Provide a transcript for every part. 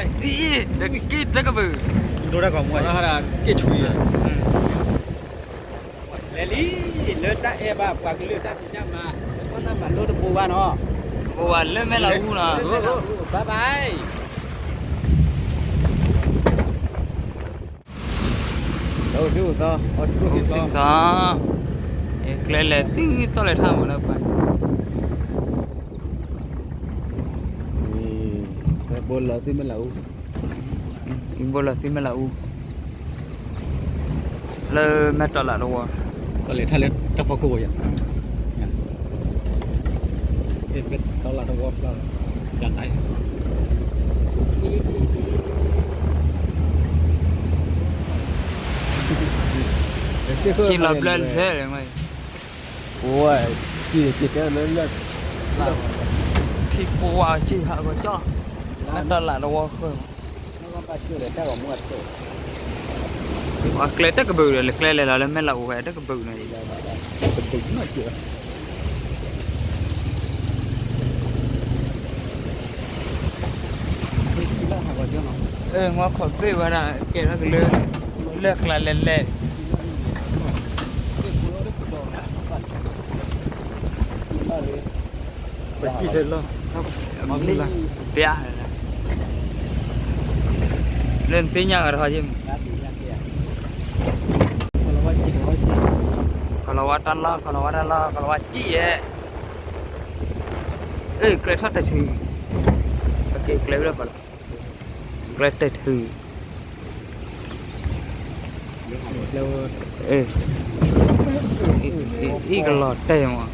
အံၤ တက့ၢ်တကပၤ, ဒိတၢ်ကီမူ က့ၣ်ဆူၣ်ယၤ, လဲၤလံ, လၢတၢ်အဲၣ်ဘၣ်ပှၤကလုာ်တၢ်ဖံးတၢ်မၤ, တၢ်မၤလိတဘိဘၣ်နီၤ, တဘိဘၣ်လၢမဲၢ်လးအူနီၤ, bye bye. သီ, ကျဲလဲၤသံသီလဲၤထါမးလၢပှၤ, ဘိလၢသံမဲၢ်လးအူ, ဘိလၢသံမဲၢ်လးအူ, လၢမဲၢ်တီလးတဝီ, သီလဲၤထါလၢတၢ်ဖီခိၣ်ဝဲယၤ, မဲၢ်တီလးတဝီဖျါ, ကၠၢ်တၢ် ဆ့လီၤဘျၢလၢာ်, ဝဲ, က့ၤက့ၤတဲလၢလၢ, ထံပဝါက့ၤဟးဂီၤကၠီ, မဲၢ်တီလးတဝီဃၢ, အကျဲတကပၤဒီး ကျဲလဲၤလီၤလၢမဲၢ်လးအူဝဲတကပၤန့ၣ်, အၢ မ့ၢ်ခီၣ်ဘ့ၣ်ဝဲဒၣ် ကဲထီၣ်က့ၤလၢ လၢကျါလဲၤလဲၤ, ပျါ, လၢနသ့ၣ်ညါဂၤတခီယဲၢ်မး, ကီၤလၤဝါတၢ်လီၢ် ကီၤလၤဝါတၢ်လီၢ် ကီၤလၤဝါစံၣ်ယဲၢ်, အၢ ကျဲထီၣ်တဲာ်ထု, အက့ၤကျဲဝဲဒၣ်ပှၤလီၤ, ကျဲတဲာ်ထု, အံၤကလီၤတဲာ်မ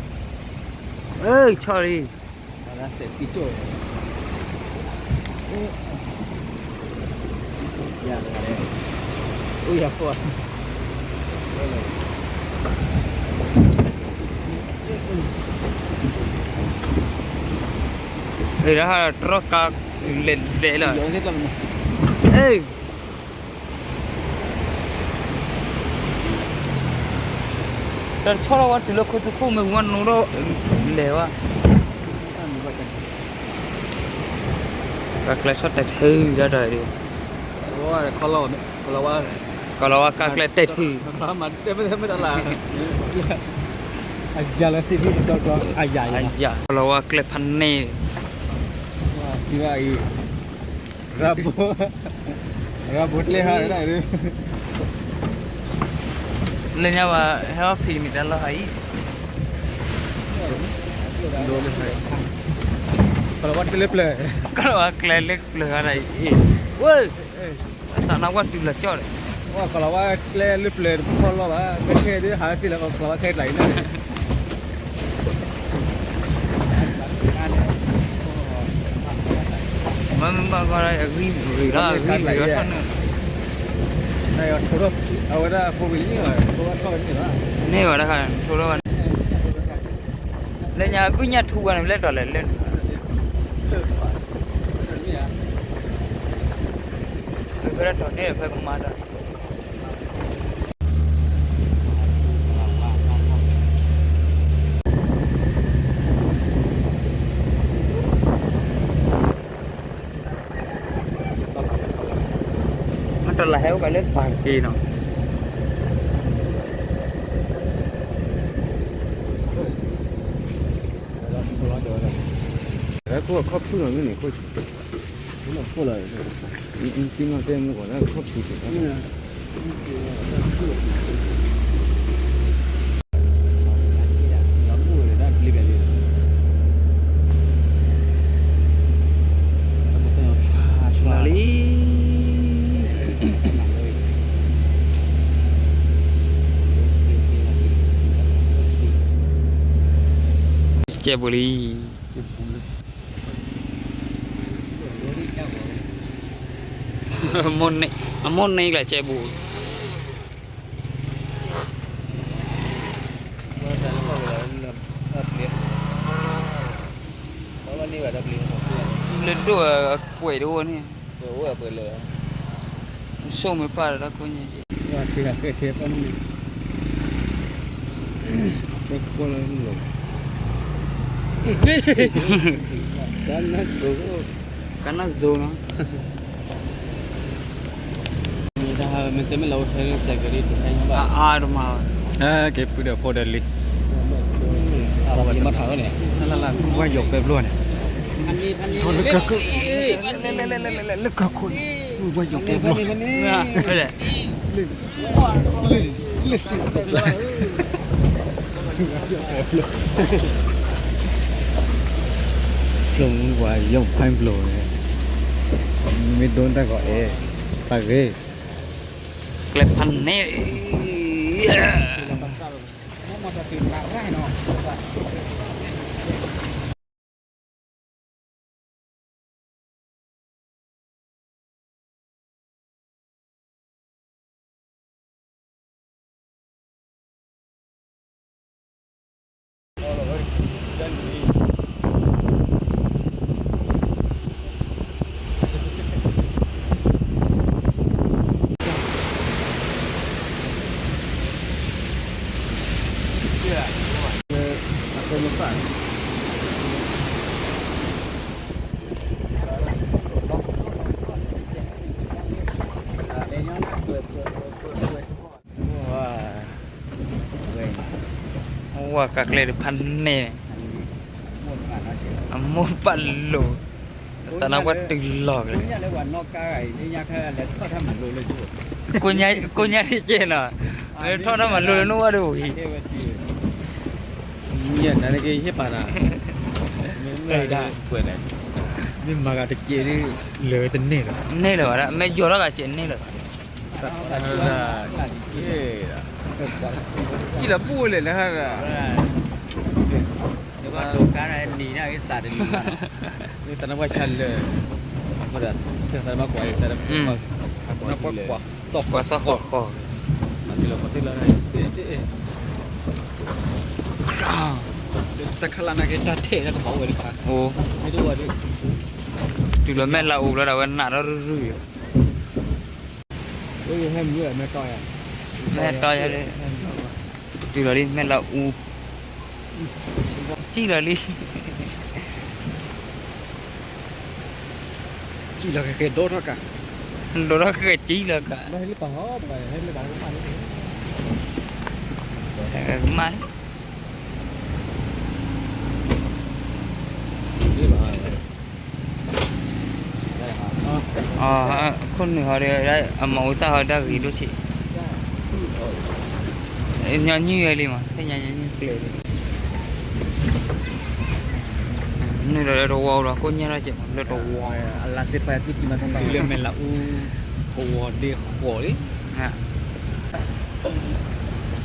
း, အၢ ဆီၣ်လံ, တြီကါလဲၤလဲၤလီၤ, အ့ တၢ်တဆီၣ်လီၤဝဲတုၤလၢခိသူခိၣ်မ့ၢ်ဝဲနိဒီးလဲၤဝဲ, ကါကျဲဆီၣ်တဲာ်ထုဒၣ်ဒီး, ကီၤလၤဝါကါကျဲတဲာ်ထု, ကီၤလၤဝါကျဲဖးန့ၢ် ရၤဘိကျဲဟးဒၣ်, လၢညါဘၣ် ဟဲအီၣ်ဖံးန့ၣ်တၢ်လီၢ်ဟးအံၤ, ကီၤလၤဝါကျဲလၢပျၢၤ, ကီၤလၤဝါကျဲလၢပျၢၤဂၤဒၣ်အံၤ, ဝဲ, သးနဝဲတုၤလီၤကၠီၣ်ဒီး, ကီၤလၤဝါကျဲလၢပျၢၤတဖီလီၢ်ဘၣ် မ့ၢ်ခဲဒ်ဟးသ့လၢကီၤလၤဝါခဲတၢ်အံၤန့ၣ် မ့ၢ်ဘၣ်ဂီၢ်အဂံၢ်ဂံၢ်လီၤ အဂံၢ်ဂံၢ်လီၤထီၣ်န့ၣ်, န့ၢ်ဝဲတခါ ထိထီၣ်ဝဲန့ၣ်, လၢညါဘုၣ်ညၣ်ထူဝဲန့ၣ် လဲၤတီၤလဲၤလၢန့ၣ်, ဖဲတီၤန့ၣ်ဖဲကမၤတၢ် မ့ၢ်တလၢဟဲအိၣ်ကလၢပာ်က့ၤနီၤ, လီၤလံ, ကဲပူၤလံ, အမိၢ်န့ၣ်ကလဲၤကဲပူၤ လၢဒိၣ်အကွဲးတအိၣ်န့ၣ်, ဆိၣ်မ့ၢ်ပၢ်ဒီးတၢ်ကိးညါ, ကနၣ်စိနီၤ. မ့ၢ်တဲမ့ၢ်လၢဟဲစဲးကဲးဒ်တဟဲညါဘၣ် အါတမၤဘၣ် က့ၤပုၢ်ဒီးဖိဒီးလံ လၢလၢ မ့ၢ်ဝဲယီၤပဲဘျီန့ၣ် လၢကီၢ်ခိၣ် လၢကီၢ်ခိၣ်န့ၣ် မ့ၢ်ဝဲယီၤပဲဘျီ လၢ လၢ လၢ ဖျိဝဲယီၤဖးဘျီန့ၣ် မ့ၢ်ဒိတၢ်ဂီၤအဲၣ် တၢ်ဂ့ၤ ကျဲဖးန့ၣ် ဝဲကကျဲတဖၣ်န့ၣ် အမိၢ်ပာ်လိၤ သးနါပှၢ်တုၤလီၤက့ၤ ကိးညါတကဲနီၤ ထီၣ်တၢ်မၤလိလၢနအိၣ်ဝဲဒၣ်ဝံၤ နကဟ့ၣ်ပာ်နၤ မ့ၢ်မၤဂၤတကဲးဒ် လၢတန့ၢ်လၢၤ န့ၢ်လၢၤဘၣ်ဒၣ် မ့ၢ်ယီၤထီၣ်ဂၤကဲးန့ၢ်လၢၤဘၣ် ကံၣ်လီၤဘူၣ်ဝဲလဲၣ်လၢဟါ တဘၣ်ဒိးကါနံၤနၢ်ဂ့ၤသးတလံၤဘၣ်နီၤ သးနါပှၢ်ဆါလၢာ် အဃိဒီး သးနါပှၢ်ကွၢ် ကွၢ်သီၣ်ဃီဃီ တၢ်ခလါနာ်က့တၢ်ထဲးတၢ်ကပၤအိၣ်ဝဲတခါ တုၤလီၤမဲၢ်လးအူလီၤဒၣ်ဝဲနးထီၣ်ရုၢ်ရုၢ် မဲၢ်တီ တုၤလီၤလံ မဲၢ်လးအူ ကံၣ်လီၤလံ ကံၣ်လီၤကဲကဲဒိၣ်ထီၣ်ကါ ဒိၣ်ထီၣ်ကဲကဲကံၣ်လီၤကါ မၤလံ ခိၣ်နူာ်ဟီဒီး အမၤအူသၣ်ဟီတၢ်ဂ့ၤဒိၣ်ဆံး ညီနုၢ်ဝဲလံမး သ့ၣ်ညါညီနုၢ်ကျဲလံ နုာ်ဒီးလၢတဝီလီၤ ကိၣ်ညါထီၣ်ကဲးမး လၢတဝီ လၢမဲၢ်လးအူ ကဝီၤဒ့ဃီၤလံ ပှၤတဂၤအံၤပ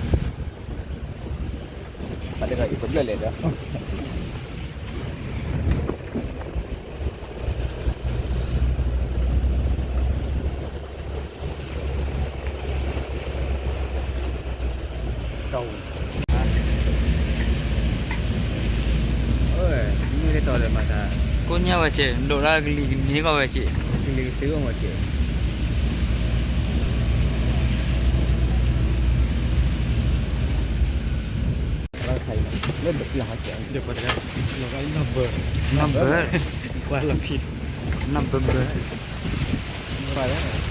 ဘျဲၣ်လဲၣ်ဒီး ကိၣ်ညါဝဲကဲး ဒိးတၢ်ကလံၤကန့ၢ်ကီၢ်ဝဲကဲး ကလံၤကသုမးကဲး လၢ number ကွၢ်လီၤခံ number လီၤ လဲၤလ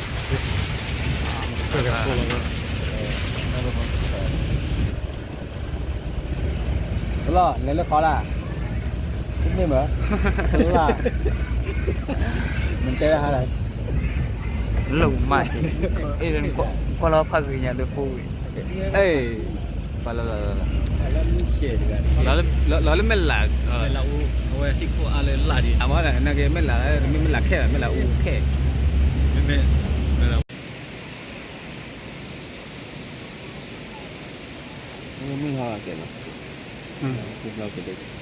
ၢခီလာ် မ့ၢ်မၢ် လၢ မ့ၢ်တဲဟါလၢ လိၣ်မး ကွၢ်လီၤဖးဂ့ၤညါလၢဖိဝံၤ လီၤလၢမဲၢ်လး အဝဲသံၣ်ခိၣ်အါလၢလၢ်ဒံး အမ့ၢ်နာ်က့မဲၢ်လး မ့ၢ်မဲၢ်လးခဲ မဲၢ်လးအူခဲ မ့ၢ် မ့ၢ်ဟါကဲနီၤ ဘျီက့ၤ